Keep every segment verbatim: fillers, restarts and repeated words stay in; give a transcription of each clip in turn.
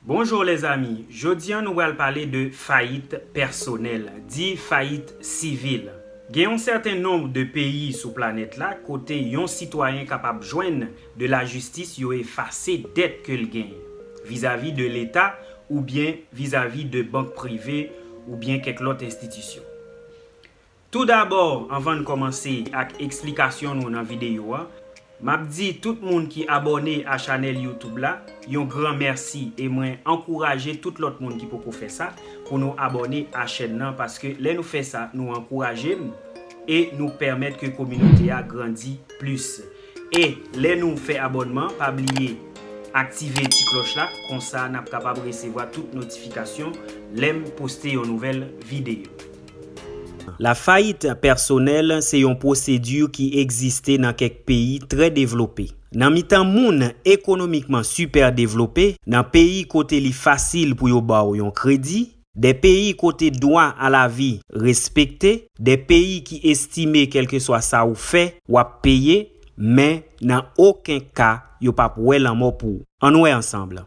Bonjour les amis, jodi a nou pral pale de fayit pèsonèl, di fayit sivil. Gen yon sèten nonb de peyi sou planèt la kote yon sitwayen kapab jwenn de lajistis, yo efase dèt ke l genyen vizavi de Leta oubyen vizavi de bank prive oubyen kèk lòt enstitisyon. Toudabò, anvan n kòmanse ak eksplikasyon nou nan videyo a, m ap di tout moun ki abòne a chanèl YouTube la yon gran mèsi, e mwen ankouraje tout lòt moun ki poko fè sa pou nou abòne a chèn nan, paske lè nou fè sa, nou ankouraje m e nou pèmèt ke kominote a grandi plis. E lè nou fè abònman, pa bliye aktive ti klòch la, konsa n ap kapab resevwa tout notifikasyon lè m poste yon nouvèl videyo. Lafayit pèsonèl se yon pwosedi ki egziste nan kèk peyi trè devlope. Nan mitan moun ekonomikman sipè devlope, nan peyi kote li fasil pou yo ba w yon kredi, de peyi kote dwa a lavi respekte, de peyi ki estime kèlkeswa sa ou fè, w ap peye, men nan okenn ka, yo p ap wè lanmò pou ou. Ann wè ansanm.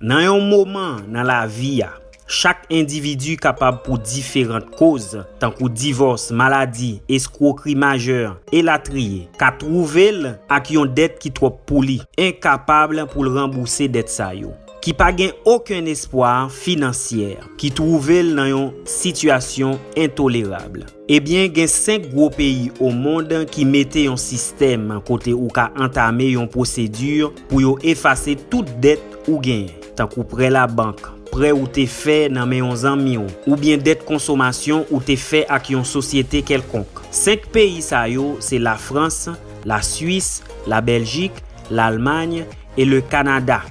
Nan yon moman nan lavi a, chak endividi kapab pou diferan koz, tankou divòs, maladi, eskwokri majè, elatriye, ka twouve l ak yon dèt ki twòp pou li, enkapab pou l ranbouse dèt sa yo, ki pa gen okenn espwa finansyè, ki twouve l nan yon sitiyasyon entolerab. Ebyen, gen senk gwo peyi o mond ki mete yon sistèm kote ou ka antame yon pwosedi pou yo efase tout dèt ou genyen, tankou prè labank, prè ou te fè nan men yon zanmi w, oubyen dèt konsomasyon ou te fè ak yon sosyete kèlkonk. Senk peyi sa yo se Lafrans, Laswis, Labèljik, Lalmany e le Kanada.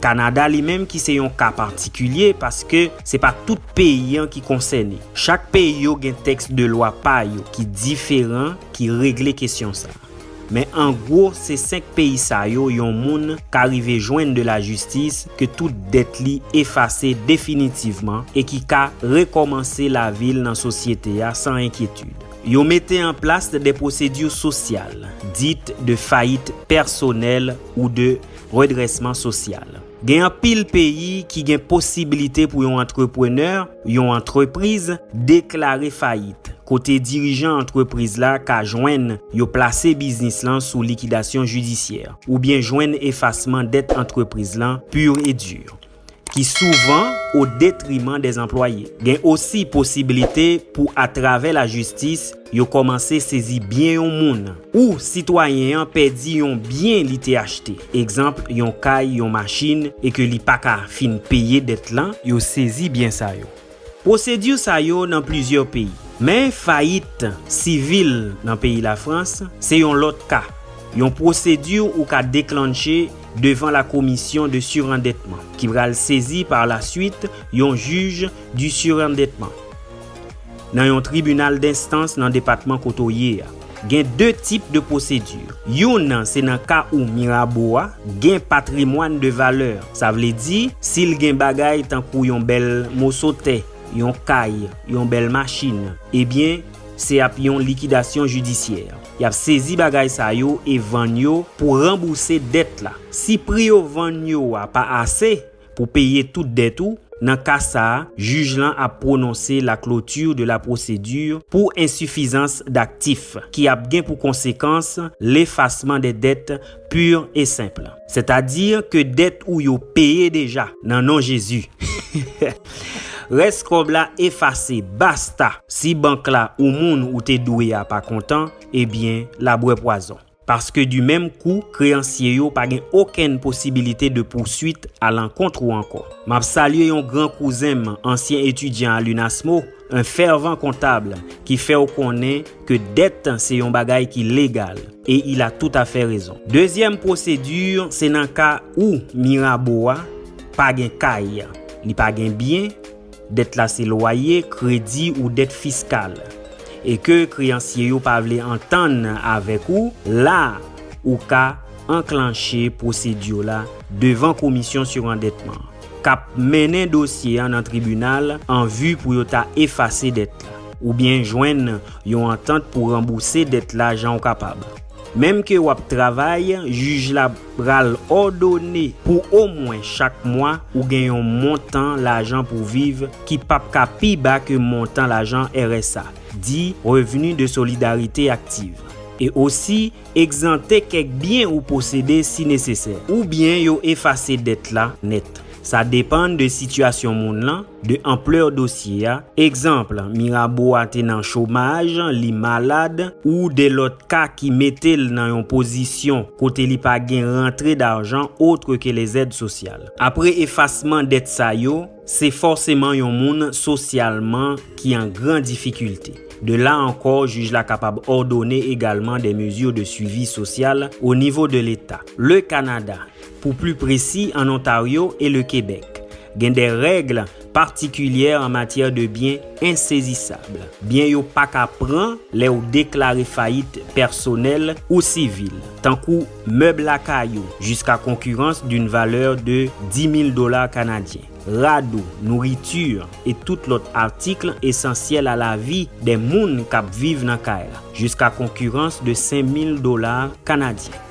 Kanada li menm ki se yon ka patikilye, paske se pa tout peyi an ki konsène. Chak peyi yo gen tèks de lwa pa yo ki diferan, ki regle kesyon sa. Men an gwo, se senk peyi sa yo yon moun ka rive jwenn de lajistis, ke tout dèt li efase definitivman e ki ka rekòmanse lavi l nan sosyete a san enkyetid. Yo mete an plas de pwosedi sosyal, dit de fayit pèsonèl ou de redrèsman sosyal. Gen anpil peyi ki gen posiblite pou yon antreprenè, yon antrepriz, deklare fayit, kote dirijan antrepriz la ka jwenn yo plase biznis lan sou likidasyon jidisyè, oubyen jwenn efasman dèt antrepriz lan pur et dur, ki souvan o detriman dè anplwaye. Gen osi posiblite pou, atravè lajistis, yo kòmanse sezi byen yon moun, ou sitwayen an pèdi yon byen li te achte, egzanp, yon kay, yon machin, e ke li pa ka fin peye dèt lan, yo sezi byen sa yo. Pwosedi sa yo nan plizyè peyi. Men fayit sivil nan peyi Lafrans, se yon lòt ka. Yon pwosedi ou ka deklanche devan la commission de surendettement, ki pral sezi pa laswit yon jij du surendettement nan yon tribinal denstans nan depatman kote w ye a. Gen de tip de pwosedi. Youn nan se nan ka ou Mirabo a gen patrimwàn de valè. Sa vle di, si l gen bagay tankou yon bèl moso tè, yon kay, yon bèl machin, ebyen, se ap yon likidasyon jidisyè. Y ap sezi bagay sa yo e vann yo pou ranbouse dèt la. Si pri yo vann yo a pa ase pou peye tout dèt ou, nan ka sa a, jij lan ap pwononse la clôture de la procédure pour insuffisance d'actifs, ki ap gen pou konsekans lefasman dè dèt pur et simple. Sètadi ke dèt ou yo peye deja nan non Jezi. Rès kòb la efase, basta. Si bank la ou moun ou te dwe a pa kontan, ebyen, l a bwè pwazon. Paske di menm kou, kreyansye yo pa gen okenn posibilite de pouswit alankont ou ankò. M ap salye yon gran kouzen m, ansyen etidyan a l'UNASMO, un fervent comptable, ki fè w konnen ke dèt se yon bagay ki legal, e il a tout à fait raison. Dezyèm pwosedi, se nan ka ou Mirabo a pa gen kay, li pa gen byen, dèt la se lwaye, kredi ou dèt fiskal, e ke kreyansye yo pa vle antann avèk ou, la ou ka anklanche pwosedi la devan komisyon sirandètman, k ap mennen dosye a nan tribinal an vi pou yo ta efase dèt la. oubyen jwenn yon antant pou ranbouse dèt la jan w kapab. Menm ke w ap travay, jij la pral òdone pou omwen chak mwa ou gen yon montan lajan pou viv ki p ap ka pi ba ke montan lajan R S A, di Revenu de Solidarité Active, e osi egzante kèk byen ou posede si nesesè, oubyen yo efase dèt la nèt. Sa depann de sitiyasyon moun lan, de anplè dosye a. Egzanp, Mirabo a te nan chomaj, li malad, ou de lòt ka ki mete l nan yon pozisyon kote li pa gen rantre dajan otre ke lezèd sosyal. Apre efasman dèt sa yo, se fòseman yon moun sosyalman ki an gran difikilte. De la ankò, jij la kapab òdone egalman de mezi de swivi sosyal o nivo de Leta. Le Kanada, pou pli presi, an Ontaryo e le Kebèk, gen de règ patikilyè an matyè de byen ensezisab. Byen yo pa ka pran lè w deklare fayit pèsonèl ou sivil, tankou mèb lakay ou, jiska konkirans d'une valeur de dix mille dollars canadiens, rad ou, nouriti e tout lòt atik esansyèl a lavi de moun k ap viv nan kay la, jiska konkirans de cinq mille dollars canadiens.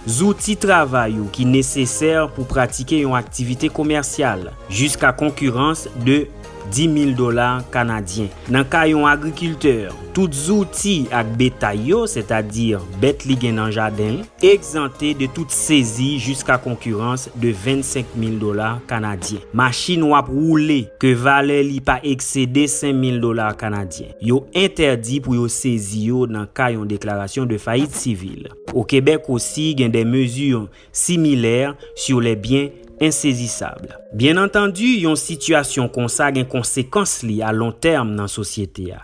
Zouti travay ou ki nesesè pou pratike yon aktivite komèsyal, jiska konkirans de dix mille dollars canadiens. Nan ka yon agrikiltè, tout zouti ak betay yo, sètadi bèt li gen nan jaden l, egzante de tout sezi jiska konkirans de vingt-cinq mille dollars canadiens. Machin w ap woule, ke valè li pa eksede cinq mille dollars canadiens, yo entèdi pou yo sezi yo nan ka yon deklarasyon de fayit sivil. O Kebèk osi, gen de mezi similè sur les biens insaisissables. Byen antandi, yon sitiyasyon konsa gen konsekans li a lon tèm nan sosyete a,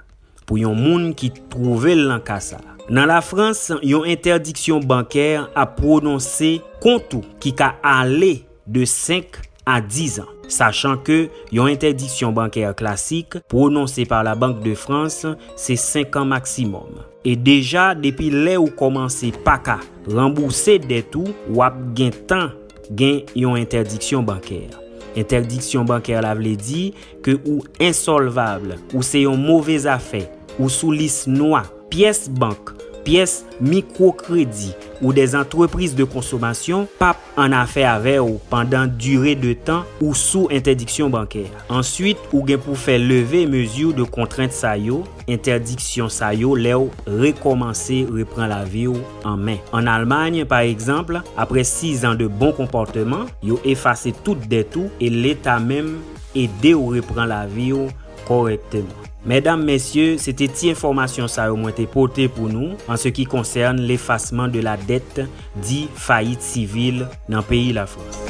pou yon moun ki twouve l nan ka sa. Nan Lafrans, yon entèdiksyon bankè ap pwononse kont ou ki ka ale de senk a diz an, sachan ke yon entèdiksyon bankè klasik pwononse pa la Banque de France se senk an maksimòm. E deja, depi lè ou kòmanse pa ka ranbouse dèt ou, w ap gentan gen yon entèdiksyon bankè. Entèdiksyon bankè la vle di ke ou ensòlvab, ou se yon move zafè, ou sou lis nwa, pyès bank, pyès mikwokredi ou de antrepriz de konsomasyon p ap annafè avè w pandan dire de tan ou sou entèdiksyon bankè. Answit, ou gen pou fè leve mezi de kontrent sa yo, entèdiksyon sa yo lè w rekòmanse repran lavi w an men. An Almay, pa egzanp, apre sis an de bon konpòteman, yo efase tout dèt ou e Leta menm ede w repran lavi w kòrèkteman. Medam, mesye, se te ti enfòmasyon sa yo mwen te pote pou nou an se ki konsène l'effacement de la dette, di fayit sivil nan peyi Lafrans.